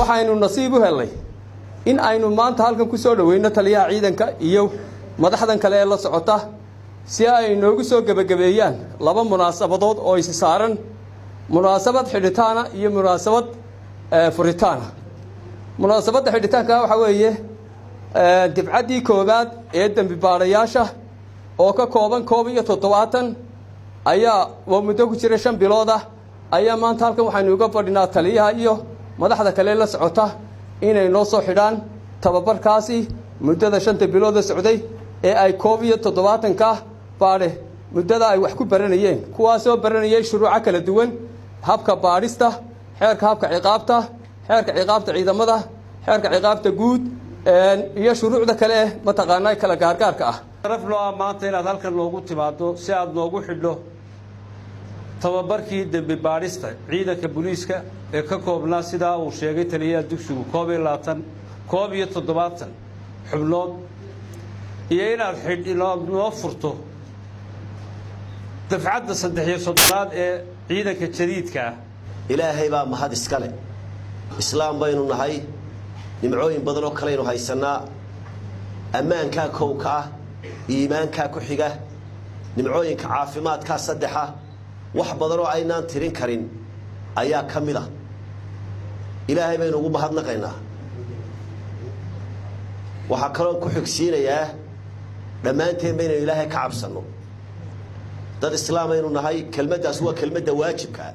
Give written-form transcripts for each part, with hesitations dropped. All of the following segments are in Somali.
Waxaynu nasiib u hellay in aynu maanta halkan ku soo dhoweyno taliyaha ciidanka iyo madaxdan kale ee la socota, si ay noogu soo gebagabeeyaan laba munaasabadood oo isi saaran: munaasabad xidhitaana iyo munaasabad furitaana. Munaasabadda xidhitaanka waxaa weeye difcaddii koowaad ee dembi baadhayaasha oo ka kooban 71 ayaa oo muddo ku jira 5 bilood ah ayaa maanta halkan waxaynu uga fadhinaa taliyaha iyo madaxda kale la socota inay noo soo xidhaan tababarkaasi muddada 5-ta bilooda socday ee ay 71-ka baadhe muddada ay wax ku baranayeen, kuwaasoo baranayay shuruuco kala duwan: habka baadhista, xeerka habka ciqaabta, xeerka ciqaabta ciidamada, xeerka ciqaabta guud iyo shuruucda kale eh mataqaanaa kala gaargaarka ah. Sharaf noo ah maanta inaad halkan noogu timaaddo si aada noogu xidho tababarkii dembi baadhista ciidanka booliiska ee ka koobnaa, sidaa uu sheegay taliyaha dugsigu, 21, 71 xubnood, iyo inaad inaad noo furto dafcadda 33aad ee ciidanka jadiidka ah. Ilaahay baa mahad iskale. Islaam baynu nahay, nimcooyin badan oo kaleynu haysannaa. Ammaankaa kowka ah, iimaankaa ku xiga, nimcooyinka caafimaadkaa saddexa. Wax badan oo aynaan tirin karin ayaa ka mid ah. Ilaahay baynu ugu mahadnaqaynaa. Waxaa kaloon ku xigsiinayaa dhammaanteen baynaynu Ilaahay ka cabsanno. Dad islaam aynu nahay. Kelmaddaas waa kelmadda waajibkaa.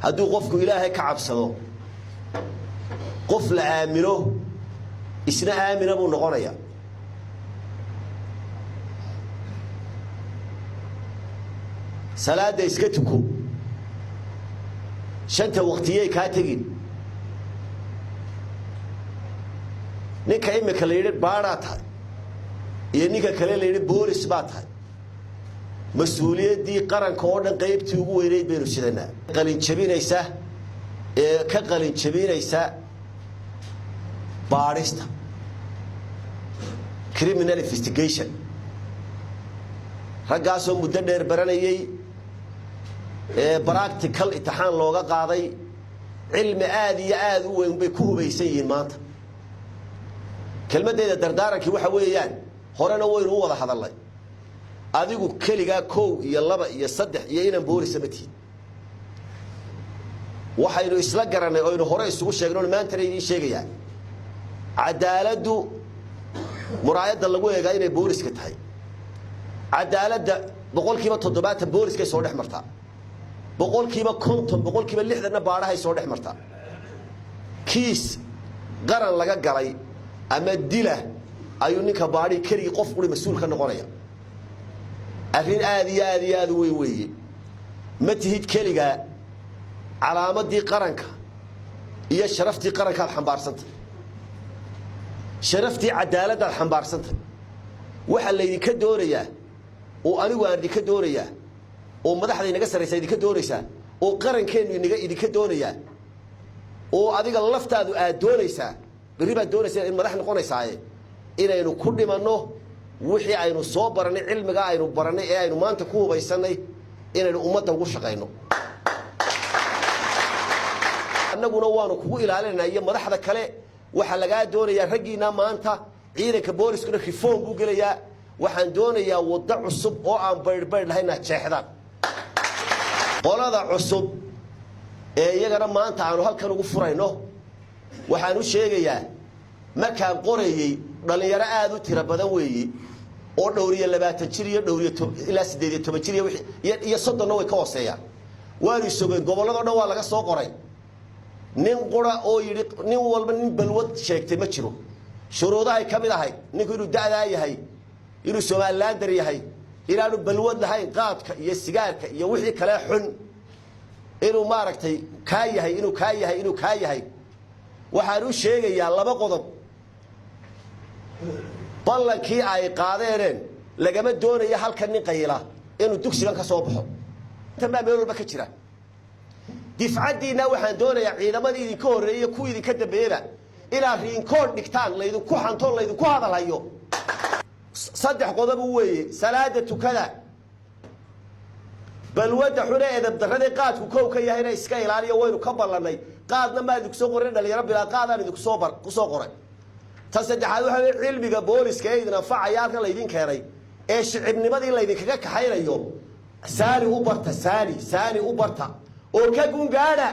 Hadduu qofku Ilaahay ka cabsado, qof la aamino isna aamina buu noqonayaa. Salaadda iska tuko, shanta waqtiyey kaa tegin. Ninka imika la yidhi baadhaa tahay iyo ninka kale la yidhi boolis baa tahay, mas-uuliyaddii qaranka oo dhan qaybtii ugu weynayd baynu sidanaa. Qalinjabinaysa ee ka qalinjabinaysa baadhista, criminal investigation, raggaasoo muddo dheer baranayey ee practical imtixaan looga qaaday, cilmi aada iyo aada u weyn bay ku hubaysan yihiin maanta. Kelmaddeeda dardaarankii waxa weeyaan, horena waynu u wada hadalnay, adigu keligaa kow iyo laba iyo saddex iyo inaan boolisa ma tihin. Waxaynu isla garannay oynu hore isugu sheegno, maantana idiin sheegayaa, cadaaladdu muraayadda lagu eegaa inay booliska tahay. Cadaaladda 70% booliskay soo dhex martaa, 50%, 60%-na baadhahay soo dhex martaa. Kiis qaran laga galay ama dila ayuu ninka baadhi keligii qof uri mas-uul ka noqonaya. Arrin aada iyo aada iyo aada u weyn weeye. Ma tihid keligaa. Calaamadii qaranka iyo sharaftii qarankaad xambaarsantay, sharaftii cadaaladdaad xambaarsantay. Waxaa laydinka doonayaa oo anigu aan idinka doonayaa oo madaxda inaga sarraysa idinka doonaysaa oo qarankeennu inaga idinka doonayaa oo adiga laftaadu aad doonaysaa, berri baad doonaysaa in madax noqonaysaaye, inaynu ku dhimanno wixii aynu soo barannay, cilmigaa aynu barannay ee aynu maanta ku hubaysannay, inaynu ummadda ugu shaqayno. Annaguna waanu kugu ilaalinayna iyo madaxda kale. Waxaa lagaa doonayaa raggiinaa maanta ciidanka booliskuna reform buu gelayaa. Waxaan doonayaa waddo cusub oo aan baydhbaydh lahayn inaad jeexdaan. Qolada cusub ee iyagana maanta aanu halkan ugu furayno, waxaan u sheegayaa, markaan qorayey dhallinyaro aada u tiro badan weeye oo dhowr iyo 20 jir iyo dhowr iyo ilaa 18 jir iyo 30-na way ka hooseeyaan. Waanu isogeen, gobolladoo dhan waa laga soo qoray. Nin qura oo yidhi, nin walba nin balwad sheegtay ma jiro. Shuruudahay ka mid ahayd ninku inuu da'daa yahay, inuu Somalilander yahay, inaanu balwad lahayn, qaadka iyo sigaarka iyo wixii kale xun, inuu maaragtay kaa yahay, inuu kaa yahay, inuu kaa yahay. Waxaan u sheegayaa laba qodob. Ballankii ay qaadeeneen, lagama doonayo halkan nin qayila inuu dugsigan ka soo baxo. Tan baa meel walba ka jira. Difcaddiinna waxaan doonayaa ciidamadii idinka horreeyey, kuwii idinka dambeeyeba, inaad record dhigtaan, laydinku xanto, laydinku hadalhayo. Saddex qodob weeye: salaada tukada. Balwadda xune, edeb darradii qaadku kow ka yahayna iska ilaaliyo. Waynu ka ballannay. Qaadna maa idinku soo qorin, dhalinyaro bilaa qaadaan idinku soo bar ku soo qoray. Ta saddexaad waxaa wey cilmiga booliska ee idin anfacaya halkan laydin keenay ee shicibnimadii laydinkaga kaxaynayo, saani u barta, saani saani u barta oo ka gungaadha.